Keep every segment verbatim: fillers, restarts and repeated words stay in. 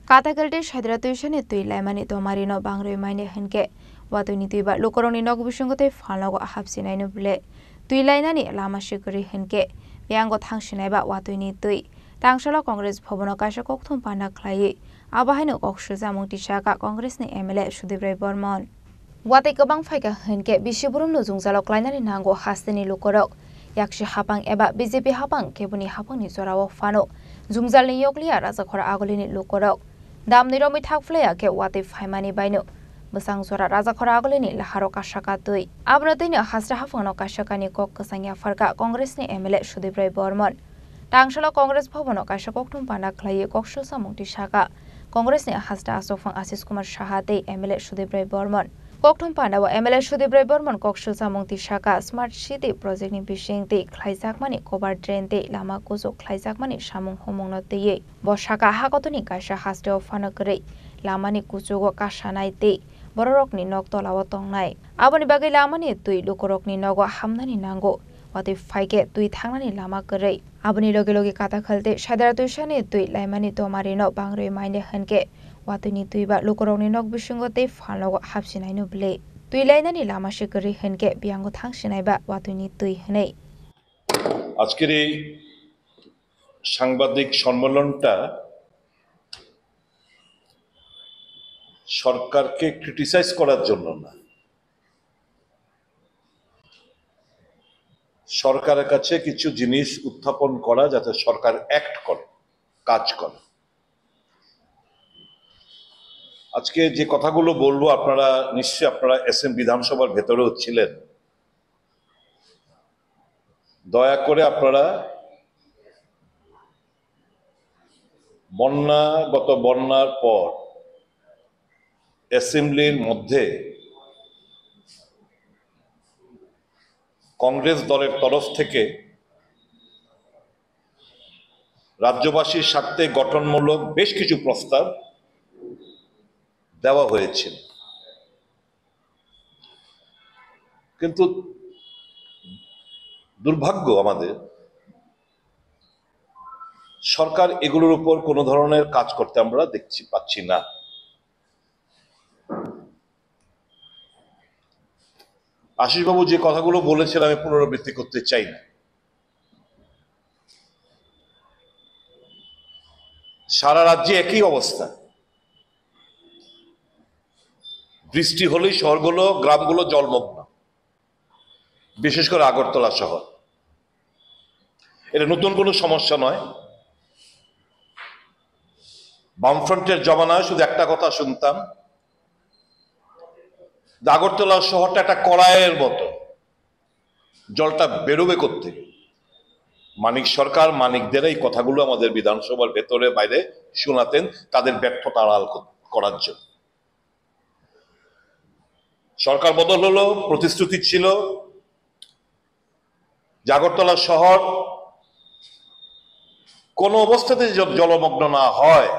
Katakhel tei Saidra Tuisani twi laimani tomari no bangrwi mani hinkhe watwi ni twi ba lukurok ni nok bisingo tei phalnogo hapsinai no bwle twi lainani lama se kwrwi hinkhe biyango thangsinai ba watwi ni twi. Tangsalo Congress bhobono kaisa kokthum panda khlaiwi abo haino kok sujamung tisaka Congress ni M L A Sudip Roy Bormon. Watwi kwbang phaikha hinkhe bisi burumno jwngjalo klainani nango hasteni lukurok. Yaksi hapang eba B J P hapang keboni hapangni jorao phano jwngjalni yokliya Rajakhor Agulini lukurok. Damni romwi thak phlaiya khe watwi phaimani baino bwsang jora Rajakhor Agulini laharo kasaka twi. Abono twino hasra hapangno kaisa kainwi kok kwchang yapharkha Congressni M L A Sudip Roy Bormon. Tangsalo Congress bhobono kaisa kokthum panda khlaiwi kok sujamung tisaka Congressni hasra achukphang Ashish Kumar Saha tei M L A Sudip Roy Bormon. Kokthum pandao M L A Sudip Roy Bormon kok sujamung tisaka Smart City projectni bising tei khlaijakmani cover drain tei lama kuchuk khlaijakmani samung humungno twiwi. Bo saka ha kotorni kaisa hasteo phano kwrwi lamani kuchugo kasanai tei bororokni nok tolao tongnai. Aboni bagwi lamani twi lukurokni nogo hamnani nango. Watwi phaikhe twi thangnani lama kwrwi. Aboni logi logi Katakhel tei Saidra Tuisani twi laimani tomarino bangrwi manya hinkhe watwini twi ba lukurokni nok bisingo tei phalnogo hapsinaino bwle. Twi lainani lama se kwrwi hinkhe biyango thangsinai ba watwini twi hwnwi. আজকের এই সাংবাদিক সম্মেলনটা সরকারকে ক্রিটিসাইজ করার জন্য না, সরকারের কাছে কিছু জিনিস উত্থাপন করা, যাতে সরকার অ্যাক্ট করে, কাজ করে। আজকে যে কথাগুলো বলবো, আপনারা নিশ্চয়ই, আপনারা এসএম বিধানসভার ভেতরেও ছিলেন, দয়া করে আপনারা বন্যা, গত বন্যার পর অ্যাসেম্বলির মধ্যে কংগ্রেস দলের তরফ থেকে রাজ্যবাসীর স্বার্থে গঠনমূলক বেশ কিছু প্রস্তাব দেওয়া হয়েছিল। কিন্তু দুর্ভাগ্য আমাদের, সরকার এগুলোর উপর কোনো ধরনের কাজ করতে আমরা দেখছি, পাচ্ছি না। আশিসবাবু যে কথাগুলো বলেছেন, আমি পুনরাবৃত্তি করতে চাই না। সারা রাজ্যে একই অবস্থা, বৃষ্টি হলেই শহরগুলো, গ্রামগুলো জলমগ্ন, বিশেষ করে আগরতলা শহর। এটা নতুন কোনো সমস্যা নয়। বামফ্রন্টের জমানায় শুধু একটা কথা শুনতাম, যে আগরতলা শহরটা একটা কড়াইয়ের মতো, জলটা বেরোবে কোত্থেকে? মানিক সরকার, মানিকদের এই কথাগুলো আমাদের বিধানসভার ভেতরে বাইরে শোনাতেন, তাদের ব্যর্থতা আড়াল কর-, করার জন্য। সরকার বদল হলো, প্রতিশ্রুতি ছিল যে আগরতলা শহর কোনো অবস্থাতে জ-, জলমগ্ন না হয়,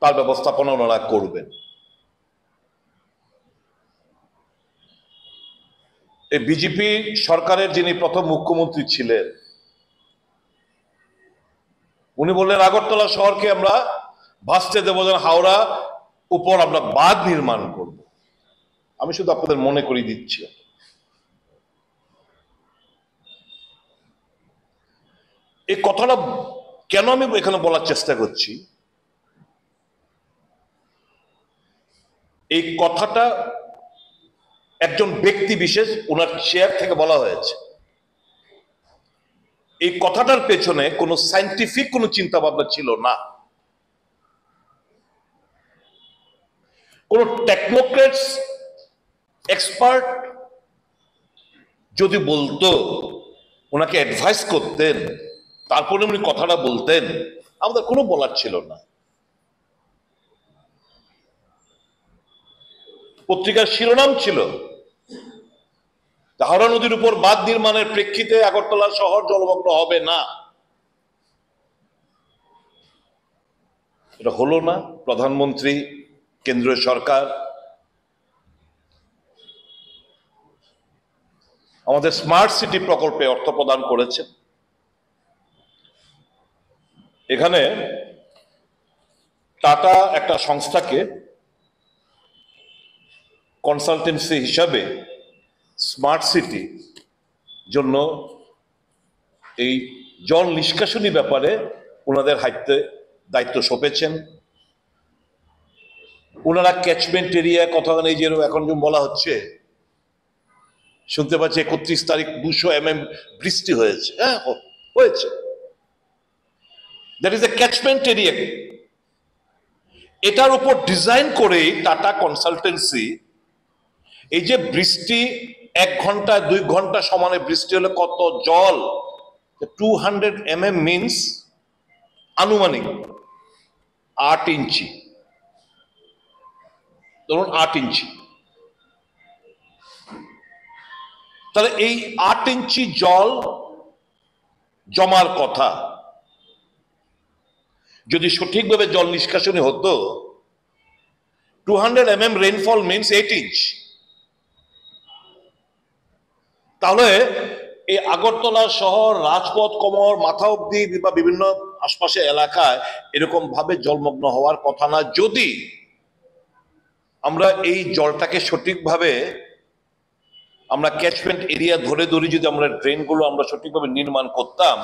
তার ব্যবস্থাপনা ওনারা করবেন। এই বিজেপি সরকারের যিনি প্রথম মুখ্যমন্ত্রী ছিলেন, উনি বললেন, "আগরতলা শহরকে আমরা ভাসতে দেবো, যেন হাওড়া উপর আমরা বাঁধ নির্মাণ করব।" আমি শুধু আপনাদের মনে করিয়ে দিচ্ছি। এই কথাটা কেন আমি এখানে বলার চেষ্টা করছি, এই কথাটা একজন ব্যক্তি বিশেষ, ওনার চেয়ার থেকে বলা হয়েছে। এই কথাটার পেছনে কোনো সায়েন্টিফিক কোনো চিন্তা ভাবনা ছিল না। কোনো টেকনোক্রেটস, এক্সপার্ট যদি বলতো, ওনাকে অ্যাডভাইস করতেন, তারপরে উনি কথাটা বলতেন, আমাদের কোনো বলার ছিল না। পত্রিকার শিরোনাম ছিল, হাওড়া নদীর উপর বাঁধ নির্মাণের প্রেক্ষিতে আগরতলা শহর জলমগ্ন হবে না। এটা হলো না। প্রধানমন্ত্রী, কেন্দ্রীয় সরকার আমাদের স্মার্ট সিটি প্রকল্পে অর্থ প্রদান করেছে। এখানে টাটা একটা সংস্থাকে কনসালটেন্সি হিসাবে স্মার্ট সিটি জন্য এই জল নিষ্কাশনী ব্যাপারে ওনাদের হাতে দায়িত্ব সঁপেছেন। ওনারা ক্যাচমেন্ট এরিয়া কথা নেই, যে এখন যে বলা হচ্ছে, শুনতে পাচ্ছি একত্রিশ তারিখ দুশো এমএম বৃষ্টি হয়েছে। হ্যাঁ, হ-, হয়েছে। That is a catchment area. এটার উপর ডিজাইন করেই টাটা কনসালটেন্সি এই যে বৃষ্টি, এক ঘন্টা দুই ঘন্টা সমানে বৃষ্টি হলে কত জল, টু হান্ড্রেড এমএম মিনস আনুমানিক আট ইঞ্চি, ধরুন আট ইঞ্চি। তাহলে এই আট ইঞ্চি জল জমার কথা, যদি সঠিকভাবে জল নিষ্কাশনী হতো, two hundred MM rainfall means eight inch. তাহলে এই আগরতলা শহর, রাজপথ, কোমর, মাথা অবধি বা বিভিন্ন আশপাশে এলাকায় এরকম ভাবে জলমগ্ন হওয়ার কথা না। যদি আমরা এই জলটাকে সঠিকভাবে, আমরা ক্যাচমেন্ট এরিয়া ধরে ধরে যদি আমরা ড্রেনগুলো আমরা সঠিকভাবে নির্মাণ করতাম,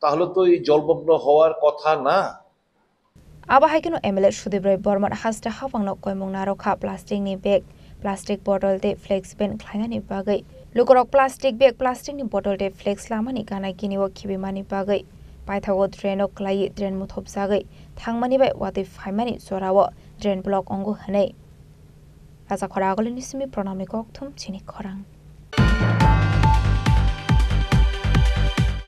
তাহলে তো এই জলমগ্ন হওয়ার কথা না। Abo hai kheno M L A Sudip Roy Borman hasta hapangno koimung narwkha plastic ni bag, plastic bottle tei flex ban khlainani bagwi. Lukurok plastic bag, plastic ni bottle tei flex lamani gana gini o khibimani bagwi paithago drain o kwlaiwi drain muthopjagwi thangmani bai watwi phaimani jorao drain block wngo hwnwi. Rajakhora Agulini simi Pranamni kokthum chini khorang.